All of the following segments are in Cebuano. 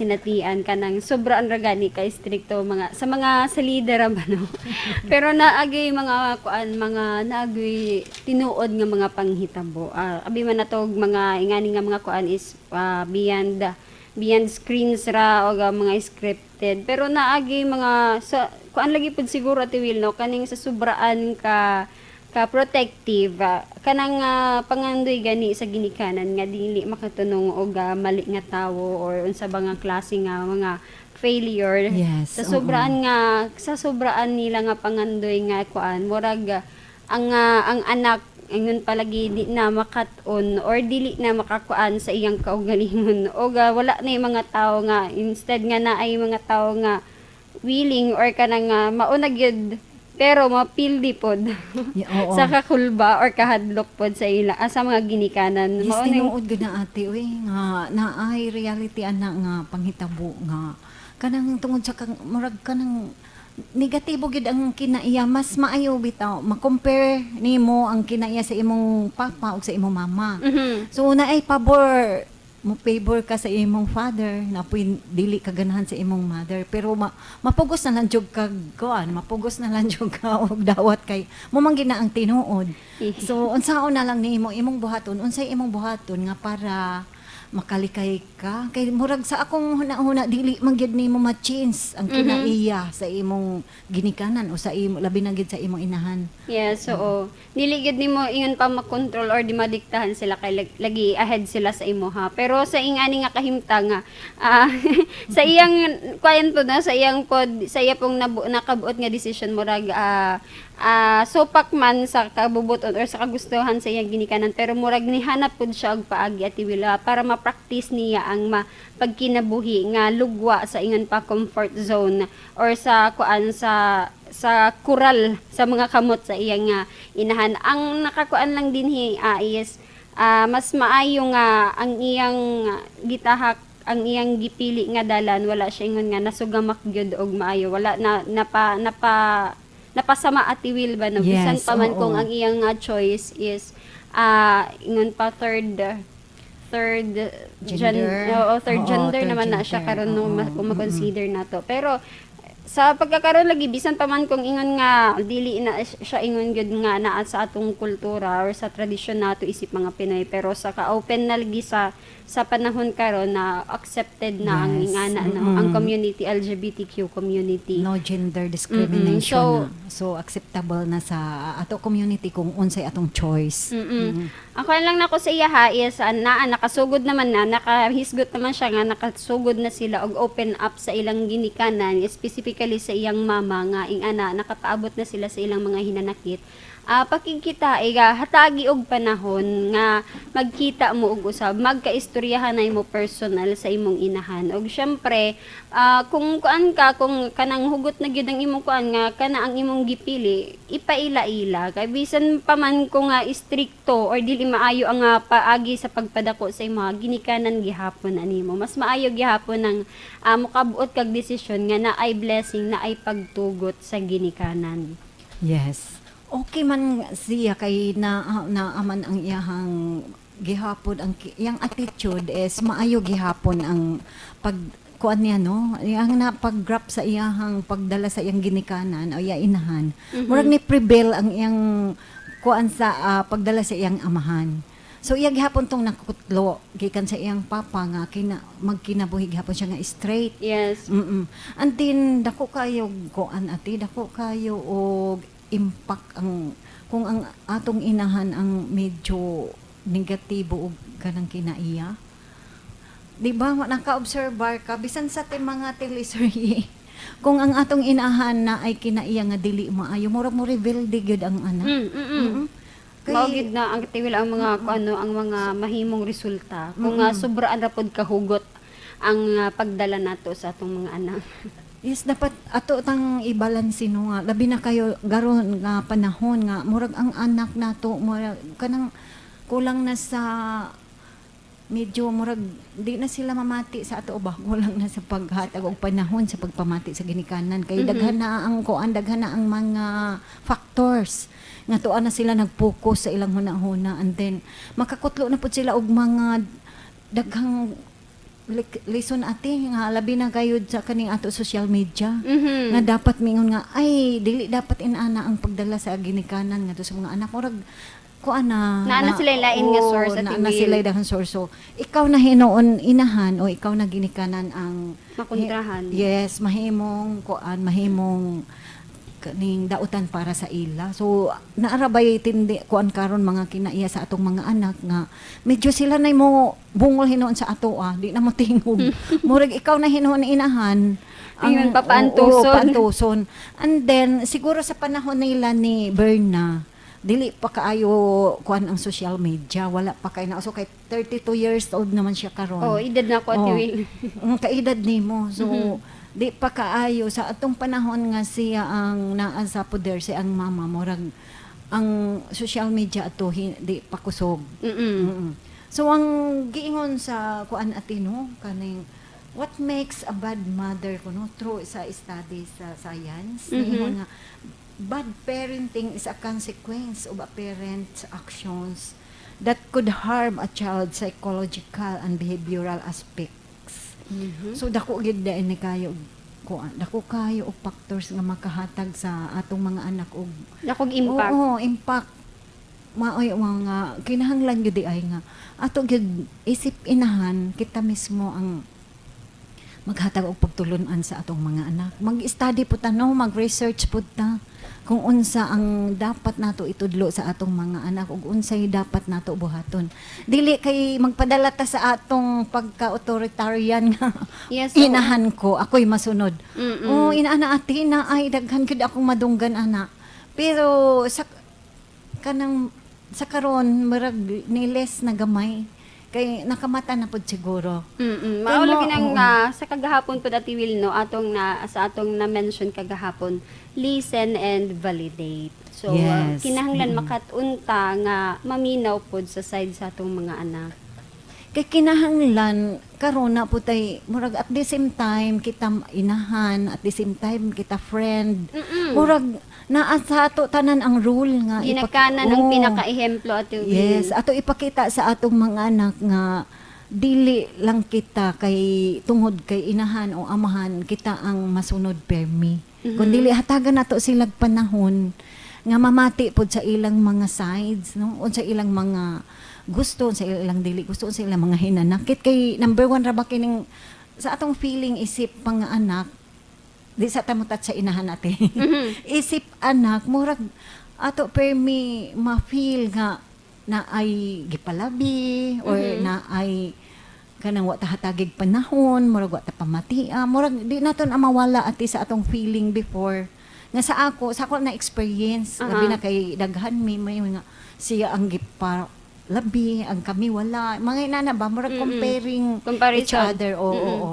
kasinatian, kanang sobrang ra gani ka strikto mga sa mga sa leader ra ba, no? Pero naagay mga kuan, mga naagay tinuod nga mga panghitabo. Abi man natog mga ingani nga mga kuan is beyond beyond screens ra o mga scripted, pero naagi mga sa kuan lagi pud siguro, Ate Will, no, kaning sa sobraan ka ka protective, kanang pangandoy gani sa ginikanan nga dili makatunong og mali nga tawo or unsa ba nga klase nga mga failure sa sobraan nga sa sobraan nila nga pangandoy nga kuan, murag ang anak ingon palagi di na makat-on or dili na makakuan sa iyang kaugalingon o wala na yung mga tao nga instead nga naay mga tao nga willing or kanang mauna gyud pero mapildi pod sa kakulba or kahadlok pod sa ila sa mga ginikanan. Yes, Mao na tinuod gud na, ate, uy, nga naay reality ana nga panghitabo nga kanang tungod sa kang murag kanang negatibo gid ang kinaiya. Mas maayo bitaw ma-compare nimo ang kinaiya sa imong papa ug sa imong mama. So naay pabor mo, favor ka sa imong father na puy dili ka ganahan sa imong mother, pero mapugos na lang jud kag kuan, mapugos na lang jud ka og dawat kay mo man gina ang tinuod. So unsaon na lang nimo imong buhaton, unsay imong buhaton nga para makalikay ka, kay murag sa akong huna-huna dili man gyud nimo ma-change ang kinaiya sa imong ginikanan o sa imo, labi na gyud sa imong inahan. Yes, oo. Dili gyud nimo ingon pa makontrol or di madiktahan sila kay lagi ahead sila sa imo ha. Pero sa ingani nga kahimtang nga sa iyang kuan po na sa iyang pod sa iya pong nakabuot nga decision, murag sopak man sa kabubuton or sa kagustuhan sa iyang ginikanan, pero murag nihanap pud siya og paagi, Ate Wila, para ma-practice niya ang pagkinabuhi nga lugwa sa ingon pa comfort zone or sa kuan sa kural sa mga kamot sa iyang nga inahan. Ang nakakuan lang dinhi is mas maayo nga ang iyang gitahak, ang iyang gipili nga dalan, wala siya ingon nga nasugamak gyud og maayo, wala na napa napa napasama, Ate Will ba, no? Bisan pa man kung ang iyang choice is ingon pa third third Gender. Oo, third gender Third naman na siya gender. karon, no, kung ma-consider na to. Pero sa pagkakaroon lagi, bisan pa man kung ingon nga dili na siya ingon gyud nga naa sa atong kultura or sa tradisyon nato isip mga Pinoy, pero sa ka-open na lagi sa panahon karon na accepted na ang ingana, no, ang community, LGBTQ community. No gender discrimination na. So acceptable na sa ato community kung unsay atong choice. Ako lang nako sa iya ha is naa nakasugod naman na, nakahisgot naman siya nga nakasugod na sila og open up sa ilang ginikanan, specifically sa iyang mama, nga ing-ana nakapaabot na sila sa ilang mga hinanakit. Pakigkita iga hatagi og panahon nga magkita mo og usab, magkaistoryahan na imo personal sa imong inahan. Og syempre, kung kuan ka, kung kanang hugot na gyud ang imong kuan nga kana ang imong gipili, ipaila-ila kay bisan pa man kung nga istrikto or dili maayo ang paagi sa pagpadako sa imong ginikanan gihapon animo, mas maayo gihapon ang mokabuot kag desisyon nga naay blessing, naay pagtugot sa ginikanan. Yes. Okay man siya kay na naaman ang iyahang gihapon ang iyang attitude is maayo gihapon ang pag kuan niya, no, iyang na pag-grab sa iyahang pagdala sa iyang ginikanan o iya inahan. Murag ni prevail ang iyang kuan sa pagdala sa iyang amahan. So iya gihapon tong nakutlo gikan sa iyang papa nga kina magkinabuhi gihapon siya nga straight. And then dako kayo kuan, ate, dako kayo og impact ang kung ang atong inahan ang medyo negatibo og kanang kinaiya. Di ba naka-observe ka bisan sa mga teleserye, kung ang atong inahan na ay kinaiya nga dili maayo, murag mo rebelde gyud ang anak. Mao gid na ang tiwil ang mga kung ano ang mga mahimong resulta kung nga sobraan ra pod kahugot ang pagdala nato sa atong mga anak. Yes, dapat ato tang i-balance no nga labi na kayo garon nga panahon nga murag ang anak nato murag kanang kulang na sa medyo murag di na sila mamati sa ato ba, kulang na sa paghatag og panahon sa pagpamati sa ginikanan kay daghan na ang kuan, daghan na ang mga factors nga tuan na sila nag-focus sa ilang huna-huna, and then makakutlo na pud sila og mga daghang lesson, ate, nga labi na gayud sa kaning ato social media. Nga dapat mingon nga ay dili dapat inana ang pagdala sa ginikanan ngadto sa mga anak, murag kuan na. Naa na sila lain nga source, Ate Naa na Will. sila daghang source. So ikaw na hinuon inahan o ikaw na ginikanan ang Makontrahan. Yes, mahimong kuan, mahimong kaning dautan para sa ila. So naa ra bay tindi kuan karon, mga kinaiya sa atong mga anak nga medyo sila na mo bungol hinuon sa ato ah, di na mo tingog. Murag ikaw na hinuon inahan. Ingon, papaantuson. Oo, paantuson. And then siguro sa panahon nila ni Berna, dili pa kaayo kuan ang social media, wala pa kay na. So kay 32 years old naman siya karon. Oh, edad na ako, Ate Oh. Will. Ang kaedad nimo. So, di pa kaayo sa atong panahon nga siya ang naa sa poder, siya ang mama, murag ang social media ato di pa kusog. So ang giingon sa kuan, ate, no, kaning what makes a bad mother kuno, through sa study sa science, niingon nga bad parenting is a consequence of a parent's actions that could harm a child's psychological and behavioral aspects. So dako gid dai ni kayo kuan, dako kayo og factors nga makahatag sa atong mga anak og Dakog impact. Oo, impact. Maoy mga kinahanglan gyud di ay nga ato gyud isip inahan, kita mismo ang maghatag og pagtulun-an sa atong mga anak. Mag-study pud ta, no, mag-research pud ta kung unsa ang dapat nato itudlo sa atong mga anak ug unsay dapat nato buhaton. Dili kay magpadala ta sa atong pagka-authoritarian nga inahan ko, ako'y masunod. Oh, inaana, ate, na ay daghan gid akong madunggan ana. Pero sa kanang sa karon murag ni-less na gamay kay nakamata na pud siguro. Mao Kay lagi nang sa kagahapon pud, Ate Will, no, atong na sa atong na mention kagahapon, listen and validate. So kinahanglan makat-unta nga maminaw pud sa side sa atong mga anak. Kay kinahanglan karon na pud tay murag at the same time kita inahan, at the same time kita friend. Murag naa sa ato tanan ang rule nga Ginakanan ang Oo. pinaka-ehemplo, Ate Will. Yes, ato ipakita sa atong mga anak nga dili lang kita kay tungod kay inahan o amahan kita ang masunod permi. Kun dili hatagan nato silag panahon nga mamati pod sa ilang mga sides, no, unsa ilang mga gusto, sa ilang dili gusto, sa ilang mga hinanakit, kay number one ra ba kining sa atong feeling isip mga anak, di sa tamutat sa inahan natin. Isip anak, murag ato permi ma-feel nga na ay gipalabi or na ay kanang wa ta hatagig panahon, murag wa ta pamatia, murag di naton ang mawala, ati, sa atong feeling before nga sa ako na experience, labi na kay daghan mi, may nga siya ang gipalabi, ang kami wala, mga inana ba, murag comparing Comparison. each other, oo, oo.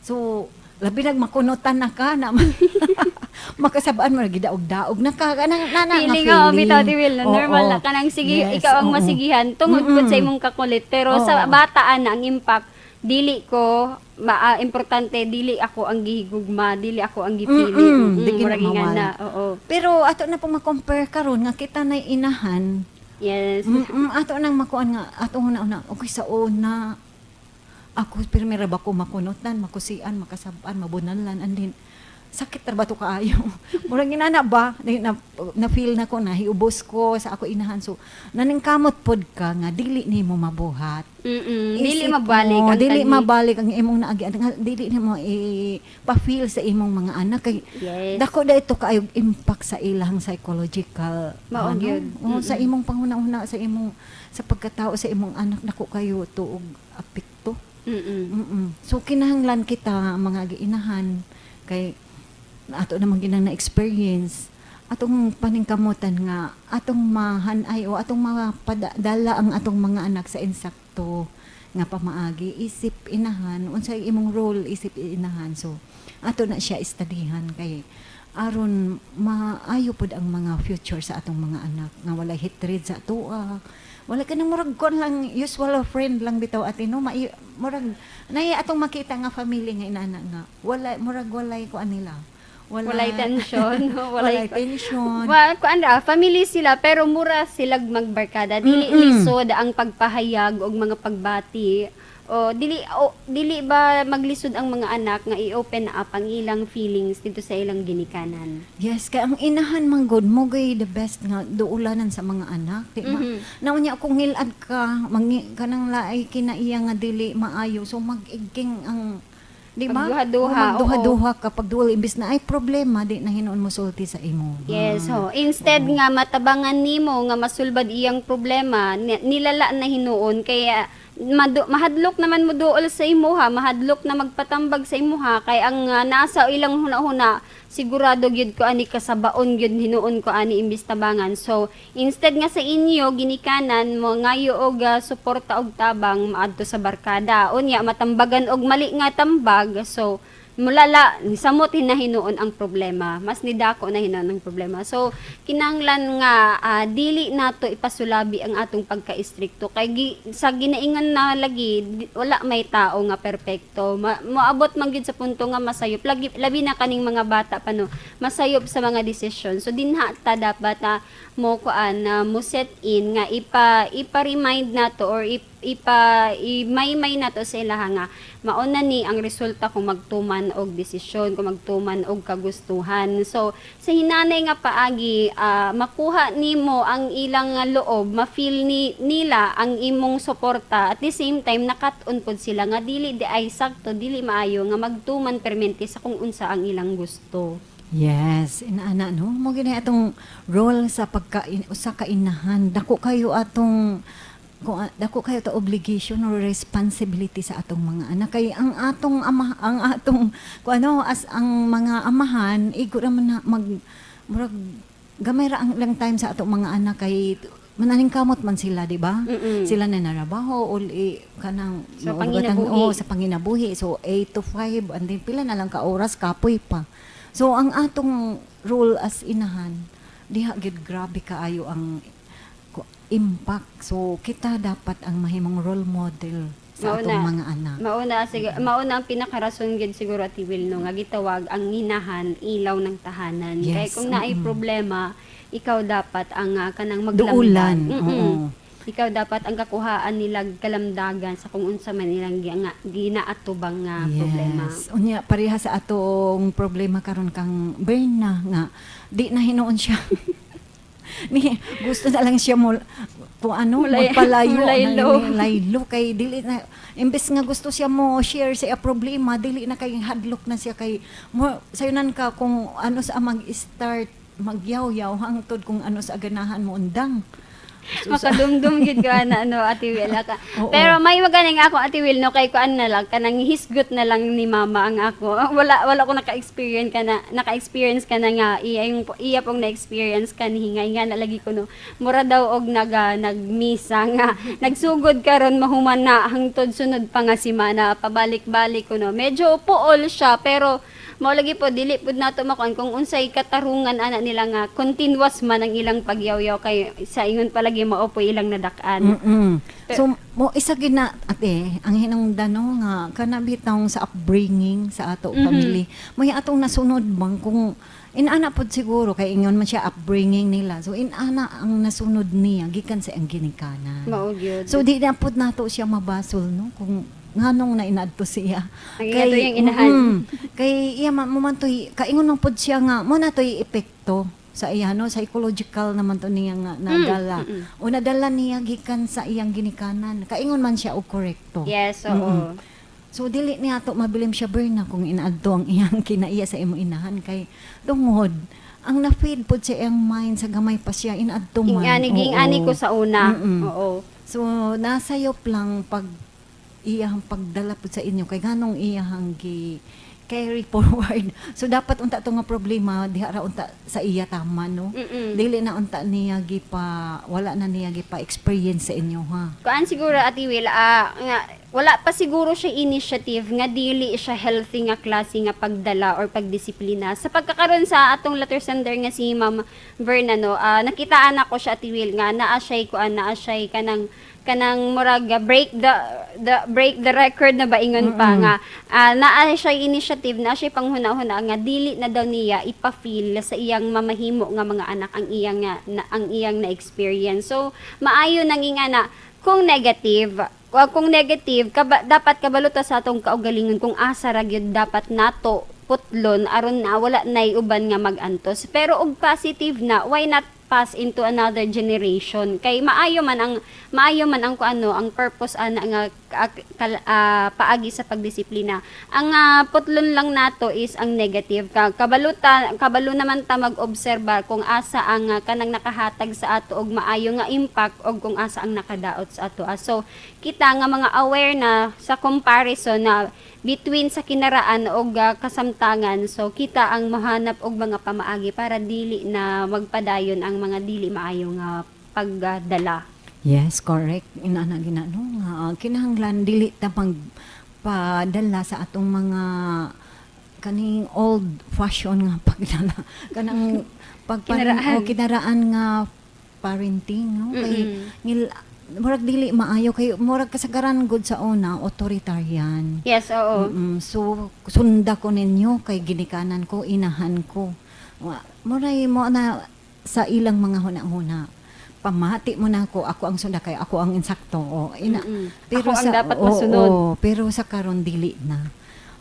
So labi nag makunutan na ka na makasabaan mo, gidaog-daog na ka kanang nana nga Feeling nga, feeling. bitaw, Ate Will, no? Normal na kanang sige, ikaw ang masigihan tungod pud sa imong kakulit, pero sa bataan na ang impact, dili ko importante dili ako ang gihigugma, dili ako ang gipili. Di gid Murag mawala. ingana, oo. Pero ato na pong ma-compare karon nga kita na inahan. Ato nang makuan nga ato una una, okay, sa una ako pero mira ba ko makunutan, makusian, makasab-an, mabunalan, and then sakit ra ba to kaayo. Murag inana ba na feel na ko na hiubos ko sa ako inahan. So naningkamot pod ka nga dili nimo mabuhat. Dili Isip mabalik mo, ang dili tagi. mabalik ang imong naagi, nga dili nimo i-pa-feel sa imong mga anak kay dako da ito kaayo impact sa ilang psychological Mao ano, gyud. oo, sa imong panghuna-huna, sa imong sa pagkatao sa imong anak, dako kayo to og apekto. So kinahanglan kita mga giinahan kay ato namang ginang na experience, atong paningkamutan nga atong mahanay o atong mapadala ang atong mga anak sa insakto nga pamaagi isip inahan, unsay imong role isip inahan. So ato na siya istadihan kay aron maayo pod ang mga future sa atong mga anak nga walay hatred sa atoa, wala ka nang murag kon lang, usual friend lang bitaw, ate, no, mai murag nay atong makita nga family nga inana nga wala, murag walay kuan nila, wala, Walay tension, walay tension. Wa kuan ra, family sila pero mura silag magbarkada. Dili lisod ang pagpahayag og mga pagbati. O dili ba maglisod ang mga anak nga i-open up ang ilang feelings dito sa ilang ginikanan? Yes, kay ang inahan man gud mo gay the best nga duulanan sa mga anak, di ba? Naunya kung ngilad ka, mangi, kanang laay kinaiya nga dili maayo, so mag-igking ang, di ba? Pagduha-duha, O, magduha-duha ka pagduol imbis na ay problema di na hinuon mo sulti sa imo. Yes, ho. Instead nga matabangan nimo nga masulbad iyang problema, nilala na hinuon kaya mahadlok naman mo duol sa imuha, mahadlok na magpatambag sa imuha kay ang nasa ilang huna-huna sigurado gyud ko ani kasabaon gyud hinuon ko ani imbis tabangan. So instead nga sa inyo ginikanan mo ngayo og suporta og tabang maadto sa barkada. Unya matambagan og mali nga tambag. So mulala samot hinahinuon ang problema, mas nidako na hinuon ang problema. So kinanglan nga dili nato ipasulabi ang atong pagka-istrikto kay sa ginaingon na lagi wala may tao nga perpekto. Moabot man gyud sa punto nga masayop lagi, labi na kaning mga bata pa, no, masayop sa mga desisyon. So dinha ta dapat na mo kuan na mo set in nga ipa-remind nato or ipa imaymay nato sa ilaha nga mauna ni ang resulta kung magtuman og desisyon, kung magtuman og kagustuhan. So sa hinanay nga paagi, makuha nimo ang ilang nga loob, ma-feel ni nila ang imong suporta, at the same time nakat-on pod sila nga dili di ay sakto, dili maayo nga magtuman permente sa kung unsa ang ilang gusto. Yes, inaana no. Mo gini atong role sa pagka usa ka inahan. Dako kayo atong kung dako kayo to obligation or responsibility sa atong mga anak kay ang atong ama, ang atong kung ano as ang mga amahan, igo ra man na mag murag gamay ra ang lang time sa atong mga anak kay mananing kamot man sila, di ba? Sila na narabaho o kanang Sa maugatan- panginabuhi. Oo, sa panginabuhi. So 8 to 5 and then pila na lang ka oras, kapoy pa. So ang atong role as inahan diha gyud, grabe kaayo ang impact. So kita dapat ang mahimong role model sa atong mga anak. Mauna siguro, mauna ang pinakarason gid siguro, Ate Will, no, nga gitawag ang inahan ilaw ng tahanan. Kay kung naay problema, ikaw dapat ang kanang maglamdag. Duulan, oo. Ikaw dapat ang kakuhaan nila kalamdagan sa kung unsa man ilang nga ginaatubang nga problema. Yes. Unya pareha sa atong problema karon kang Berna nga di na hinuon siya. Ni gusto na lang siya mo kung ano magpalayo mulaylo. na laylo kay dili na, imbes nga gusto siya mo share sa iya problema, dili na kay hadlok na siya kay mo sayunan ka kung ano sa mag-start magyaw-yaw hangtod kung ano sa ganahan mo undang. So, Makadumdum gid ka na ano, Ate Will ka. Oo. Pero may magaling ako, Ate Will, no, kay kuan na lang kanang hisgot na lang ni mama ang ako. Wala wala ko naka-experience ka na nga iya yung iya pong na-experience kanhi nga nga na lagi ko, no. Mura daw og nagmisa nga nagsugod karon mahuman na hangtod sunod pa nga semana, pabalik-balik ko, no. Medyo puol siya pero mao lagi po dili pud nato makuan kung unsay katarungan ana nila nga continuous man ang ilang pagyawyaw kay sa ingon palagi mao po ilang nadak-an. So mo isa gid na, ate, ang hinungdan, no, nga kana bitawng sa upbringing sa ato family. May atong nasunod bang kung inana pod siguro kay ingon man siya upbringing nila. So inana ang nasunod niya gikan sa ang ginikanan. Mao gyud. So di na pod nato siya mabasol, no, kung nganong na inadto siya. Ang inadto yung inahan. Kay iya mo man to'y kaingon man pod siya nga mo na to'y epekto sa iya, no, psychological naman to niya nga nadala. O nadala niya gikan sa iyang ginikanan. Kaingon man siya og korekto. Yes, oo. So dili niya ato mabilim siya, Berna, kung inaadto ang iyang kinaiya sa imong inahan kay tungod ang na-feed pod sa iyang mind sa gamay pa siya inaadto man. Ingani ging-ani ko sa una. Oo. So nasayop lang pag iyang pagdala pud sa inyo kay nganong iyang gi carry forward. So dapat unta to nga problema diha ra unta sa iya tama, no. Dili na unta niya gipa wala na niya gipa experience sa inyo ha. Kuan siguro, Ate Will, nga, wala pa siguro siya initiative nga dili siya healthy nga klase nga pagdala or pagdisiplina. Sa pagkakaroon sa atong letter sender nga si Ma'am Verna, no, nakitaan ako siya, Ate Will, nga naa siya kuan, naa siya kanang kanang murag break the record na ba ingon pa nga naa siya initiative na siya panghuna-huna nga dili na daw niya ipa-feel sa iyang mamahimo nga mga anak ang iyang nga na, ang iyang na experience. So maayo nang ingana kung negative. Kung negative, dapat kabalo ta sa atong kaugalingon kung asa ra gyud dapat nato putlon aron na wala nay uban nga magantos. Pero og positive na, why not pass into another generation? Kay maayo man ang kung ano ang purpose ana nga paagi sa pagdisiplina. Ang putlon lang nato is ang negative. Kabalo naman ta mag-obserba kung asa ang kanang nakahatag sa ato og maayo nga impact og kung asa ang nakadaot sa ato. So kita nga mga aware na sa comparison na between sa kinaraan og kasamtangan, so kita ang mahanap og mga pamaagi para dili na magpadayon ang mga dili maayo nga pagdala. Yes, correct. Inana gina no nga kinahanglan dili ta padala sa atong mga kaning old fashion nga pagdala, kanang Kinaraan. O kinaraan nga parenting, no, kay ngil murag dili maayo kay murag kasagaran gud sa una authoritarian. Yes, oo. So sunda ko ninyo kay ginikanan ko, inahan ko. Muray mo na sa ilang mga huna-huna. Pamati mo na ako, ako ang sunda kay ako ang insakto. O, ina. Ako ang dapat masunod. Oo, pero sa karon dili na.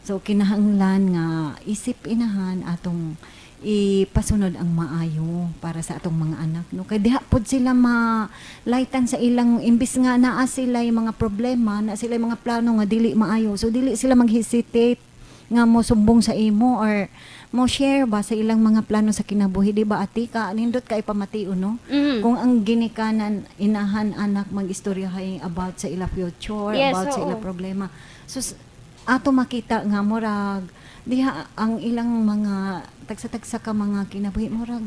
So kinahanglan nga isip inahan atong ipasunod ang maayo para sa atong mga anak, no, kay diha pod sila malaytan sa ilang, imbis nga naa sila yung mga problema na sila yung mga plano nga dili maayo, so dili sila mag-hesitate nga mo sumbong sa imo or mo share ba sa ilang mga plano sa kinabuhi, di ba, ati? Ka nindot kay pamation, no? Mm. Kung ang ginikanan, inahan, anak magistoryahay about sa ila future, about sa ila problema, so ato makita nga murag diha ang ilang mga tagsa-tagsa ka mga kinabuhi, murag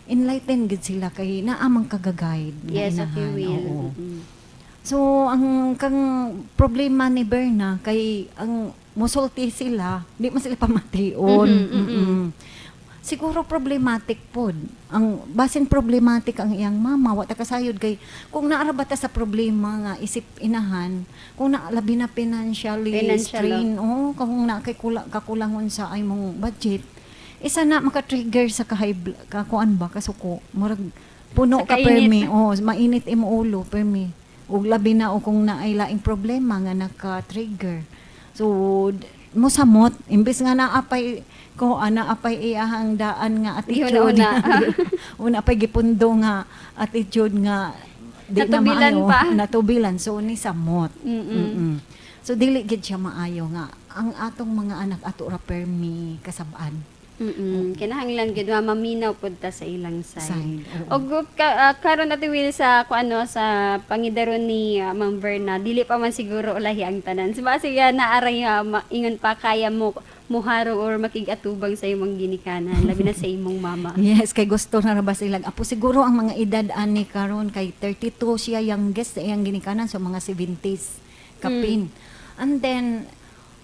enlightened gid sila kay naa mang kaga-guide nga Yes, okay, inahan. Will. Oo. So ang kang problema ni Berna kay ang musulti sila, di man sila pamation. Siguro problematic pod. Ang basin problematic ang iyang mama, wa ta kasayod kay kung naa ra ba ta sa problema nga isip inahan, kung na labi na financially Financial, strain, oh, kung na kay kakulangon sa imong budget, isa na maka-trigger sa kahay kakuan ba, kasuko. Murag puno Sa ka kainit. permi, oh, mainit imo ulo permi. Ug labi na o kung naay laing problema nga naka-trigger. So mosamot imbes nga naapay ko ana apay iyahang daan nga attitude. Gihuna-huna. Una pay gipundo nga attitude nga di na Natubilan maayo, pa. Natubilan, so ni samot. So dili gid siya maayo nga ang atong mga anak ato ra permi kasab-an. Kinahanglan gid maminaw pud ta sa ilang side. Side, oo. Og karon, Ate Will, sa kung ano sa pangidaron ni Ma'am Verna, dili pa man siguro ulahi ang tanan. Siba siya naaray ingon pa kaya mo muharong or makig-atubang sa imong ginikanan, labi na sa imong mama. Yes, kay gusto na ra ba silang apo. Siguro ang mga edad ani karon kay 32 siya youngest sa iyang ginikanan, so mga 70s kapin. And then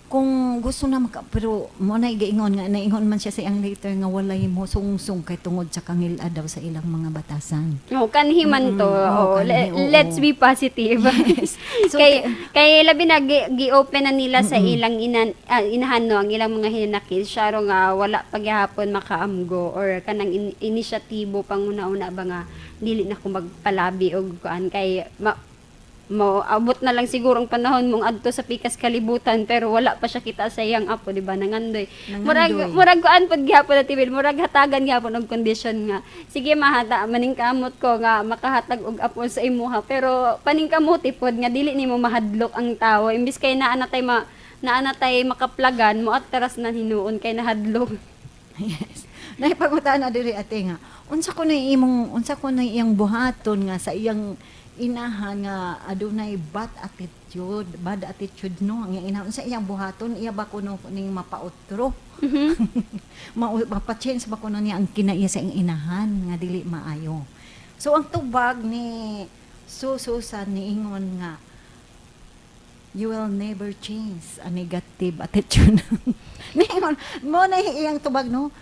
kung gusto na maka, pero mo na giingon nga naingon man siya sa iyang later nga walay mo sungsong kay tungod sa kangil-ad daw sa ilang mga batasan. Oh, kanhi man to. Oo, Oh, kanhi, oo. Let's be positive. Yes. So, Kay kay labi na gi-open na nila sa ilang inahan, no, ang ilang mga hinanakit siya ro nga wala pagyahapon makaamgo or kanang inisyatibo panguna-una ba nga dili na ko magpalabi og kuan kay mo abot na lang siguro ang panahon mong adto sa pikas kalibutan, pero wala pa siya kita sa iyang apo, di ba? Nangandoy, murag Nangandoy. murag kuan pud gihapon na tibil, murag hatagan gihapon og kondisyon nga sige mahata maningkamot ko nga makahatag og apo sa imuha, pero paningkamuti pod nga dili nimo mahadlok ang tawo imbis kay naa na tay makaplagan mo at teras na hinuon kay nahadlok. Yes. Naipangutan na diri, ate, nga unsa ko na imong unsa ko na iyang buhaton nga sa iyang inahan nga adunay bad attitude, no, ang iyang inahan, unsa iyang buhaton, iya ba kuno ning mapautro, mapa-change ba kuno niya ang kinaiya sa iyang inahan nga dili maayo? So ang tubag ni Susan, niingon nga you will never change a negative attitude. Ningon, mo na iyang tubag, no?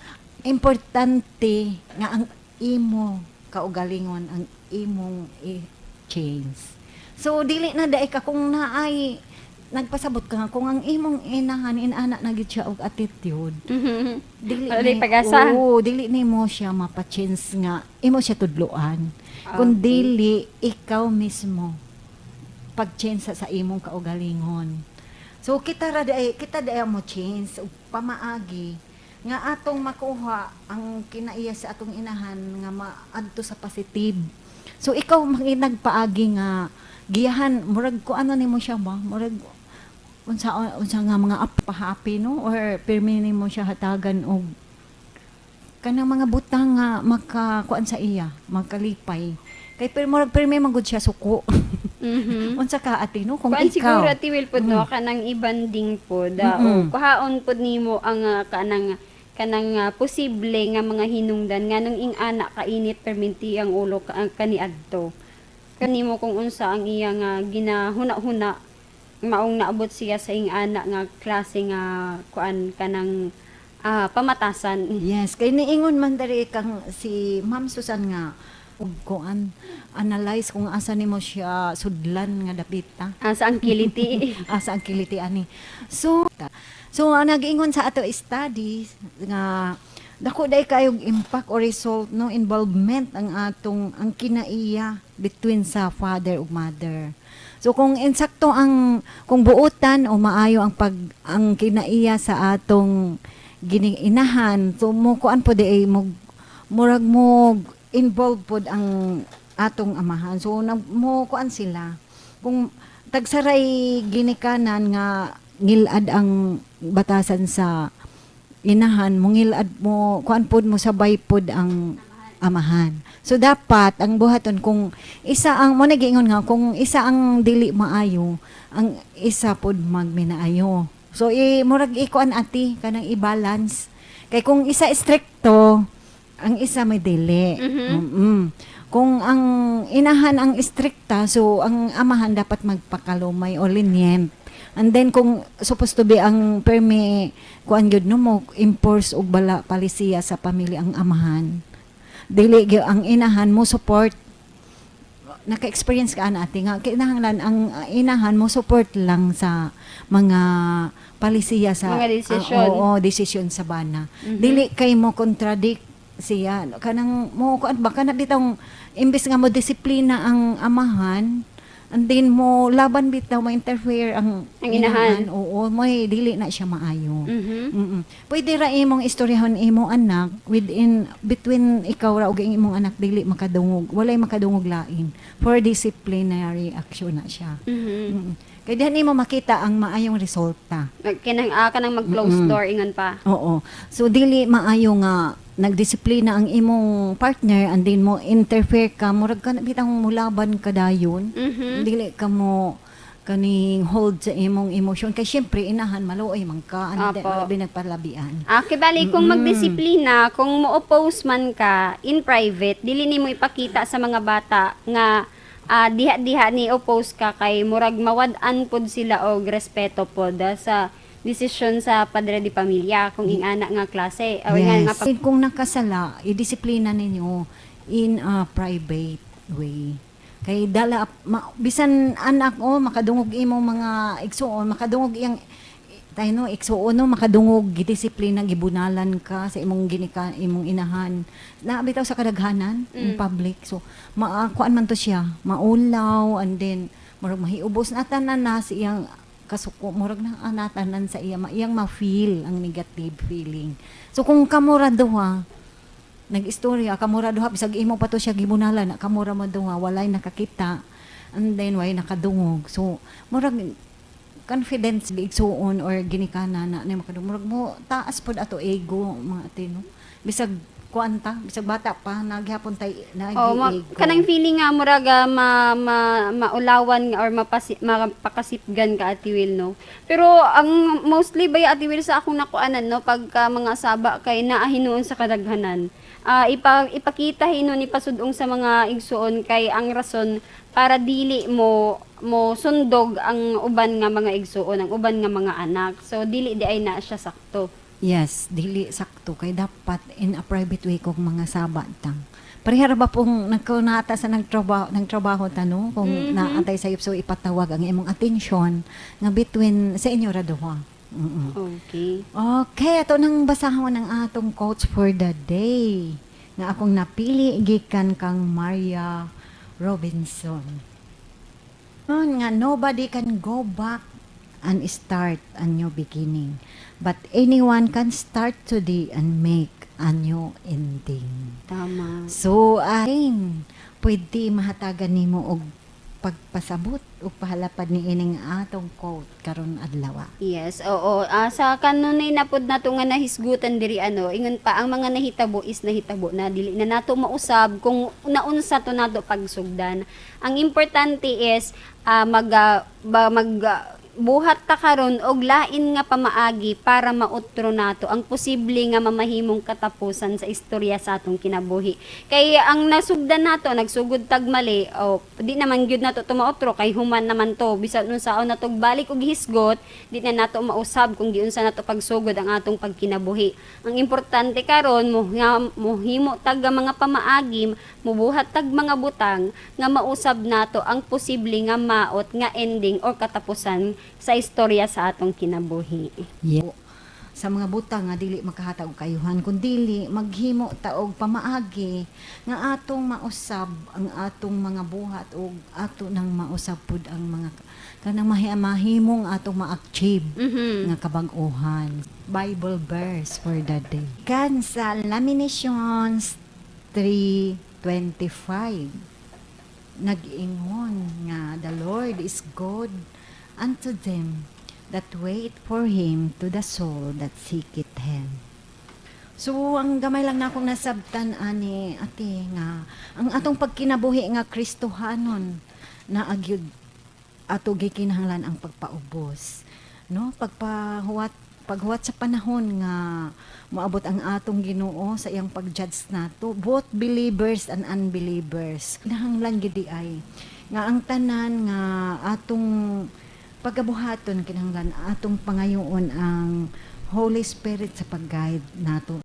Importante nga ang imo kaugalingon ang imong i-change. So dili na daay ka kung naay nagpasabot ka nga kung ang imong inahan inana na gid siya og attitude, dili Wala day pag-asa. Oo, dili nimo siya mapa-change nga imo siya tudloan. Kung dili ikaw mismo. pag-change sa imong kaugalingon. So kita ra diay, kita diay mo change ug pamaagi nga atong makuha ang kinaiya sa atong inahan nga maadto sa positive. So ikaw nagpaagi nga giyahan, murag ko ano nimo siya ba, murag unsa unsa nga mga up happy, no, or pirmi nimo siya hatagan og kanang mga butang nga makakuan sa iya, makalipay. Kay pero murag pirmi man gud siya suko. Unsa ka, ate, no, kung Kuan ikaw? Siguro, Ate Will, pod, no, kanang ibanding pod, o kuhaon pod nimo ang kanang kanang posible nga mga hinungdan nganong ing-ana kainit perminti ang ulo ka, ang kaniadto. Kanimo kung unsa ang iya nga ginahuna-huna maong naabot siya sa ing-ana nga klase nga kuan, kanang pamatasan. Yes, kay niingon man diri kang si Ma'am Susan nga ug kuan, analyze kung asa nimo siya sudlan nga dapita. Sa ang kiliti. Asa ang kiliti ani. So ang nag-ingon sa ato study nga dako day kayog impact or result, no, involvement ang atong ang kinaiya between sa father ug mother. So kung insakto ang, kung buotan o maayo ang pag ang kinaiya sa atong gining inahan, so mo kuan po di ay mo murag mo involved pod ang atong amahan. So nag, mo kuan sila. Kung tagsaray ginikanan nga ngilad ang batasan sa inahan, mo ngilad, mo kuan pod, mo sabay pod ang amahan. So dapat ang buhaton, kung isa ang mo nagiingon nga kung isa ang dili maayo, ang isa pod magminaayo. So i murag ikuan, ati, kanang i-balance. Kay kung isa strikto, ang isa may dili. Kung ang inahan ang istrikta, so ang amahan dapat magpakalumay o lenient. And then kung supposed to be ang permi kuan gyud, no, mo enforce og bala palisiya sa pamilya ang amahan. Dili gyud ang inahan mo support. Naka-experience ka ana, ate, nga kinahanglan ang inahan mo support lang sa mga palisiya sa Mga desisyon. Ah, oo, desisyon sa bana. Dili kay mo contradict siya, kanang mo kuan ba, kana bitong imbes nga mo disiplina ang amahan and then mo laban bitaw, mo interfere ang Ang inahan. Oo, mo dili na siya maayo. Pwede ra imong istoryahon imong anak within between ikaw ra ug ang imong anak, dili makadungog, walay makadungog lain, for disciplinary action na siya. Kay dihan nimo makita ang maayong resulta. Kanang kanang mag-close door ingon pa. Oo. So dili maayo nga nagdisiplina ang imong partner and then mo interfere ka, murag ka bitang mulaban ka dayon. Dili ka mo kaning hold sa imong emotion kay syempre inahan maluoy man ka and then Apo. wala nagpalabian. Kibali kung magdisiplina, kung mo-oppose man ka in private, dili nimo ipakita sa mga bata nga diha-diha ni oppose ka kay murag mawad-an pod sila og respeto pod sa desisyon sa padre di pamilya kung ingana nga klase. O ingana nga Kung nakasala, idisiplina ninyo in a private way. Kay dala ma, bisan anak o makadungog imong mga igsuon, makadungog iyang tayo, no, igsuon, no, makadungog gidisiplina, gibunalan ka sa imong ginika, imong inahan. Na bitaw sa kadaghanan in public. So maakuan man to siya, maulaw, and then murag mahiubos na tanan na sa iyang kasuko, murag na anatanan sa iya, iyang ma-feel ang negative feeling. So kung kamura duha nag-istorya, kamura duha, bisag imo pa to siya gibunalan na kamura mo duha, walay nakakita and then way nakadungog, so murag confidence igsuon or ginikana na na makadungog, murag mo taas pod ato ego, mga ate, no, bisag kuan ta, bisag bata pa naghapon tay Oh, nag-ego. Kanang feeling nga murag ma, ma, maulawan nga or mapakasipgan ka, Ate Will, no. Pero ang mostly ba, Ate Will, sa akong nakuanan, no, pagka mga saba kay naa hinuon sa kadaghanan. Ipakita hinuon, ipasudong sa mga igsuon kay ang rason para dili mo mo sundog ang uban nga mga igsuon, ang uban nga mga anak. So dili di ay na siya sakto. Yes, dili sakto kay dapat in a private way kung mga saba tang. Parehara ba pong nagkunata sa nagtrabaho ta, no, kung naatay sayop, so ipatawag ang imong atensyon nga between sa inyo ra duha. Okay. Okay, ato nang basahon ang atong quotes for the day nga akong napili gikan kang Maria Robinson. Nun nga nobody can go back and start a new beginning. But anyone can start today and make a new ending. Tama. So, ayin, pwede mahatagan nimo og pagpasabot ug pahalapad ni ining atong quote karon adlaw. Yes, oo. Sa kanunay na pod nato nga nahisgutan diri ano, ingon pa ang mga nahitabo is nahitabo na, dili na nato mausab kung naunsa to nato pagsugdan. Ang importante is mag ah, ba, mag ah, buhat ta karon og lain nga pamaagi para mautro nato ang posible nga mamahimong katapusan sa istorya sa atong kinabuhi. Kay ang nasugdan nato, nagsugod tag mali, o di naman gyud nato to mautro kay human naman to. Bisan unsaon nato balik og hisgot, di na nato mausab kung giunsa nato pagsugod ang atong pagkinabuhi. Ang importante karon mo nga mohimo tag nga mga pamaagi, mubuhat tag mga butang nga mausab nato ang posible nga maot nga ending or katapusan sa istorya sa atong kinabuhi. Yeah. Sa mga butang nga dili makahatag og kayuhan, kun dili maghimo ta og pamaagi nga atong mausab ang atong mga buhat ug ato nang mausab pud ang mga kanang mahimong atong ma-achieve nga kabag-ohan. Bible verse for the day. Kan sa Lamentations 3:25, nag-ingon nga the Lord is good unto them that wait for him, to the soul that seeketh him. So ang gamay lang na akong nasabtan ani, ate, nga ang atong pagkinabuhi nga Kristohanon na agyud ato gikinahanglan ang pagpaubos, no, pagpahuwat, paghuwat sa panahon nga moabot ang atong Ginoo sa iyang pag-judge nato, both believers and unbelievers. Kinahanglan gid ay nga ang tanan nga atong pagabuhaton, kinahanglan atong pangayoon ang Holy Spirit sa pag-guide nato.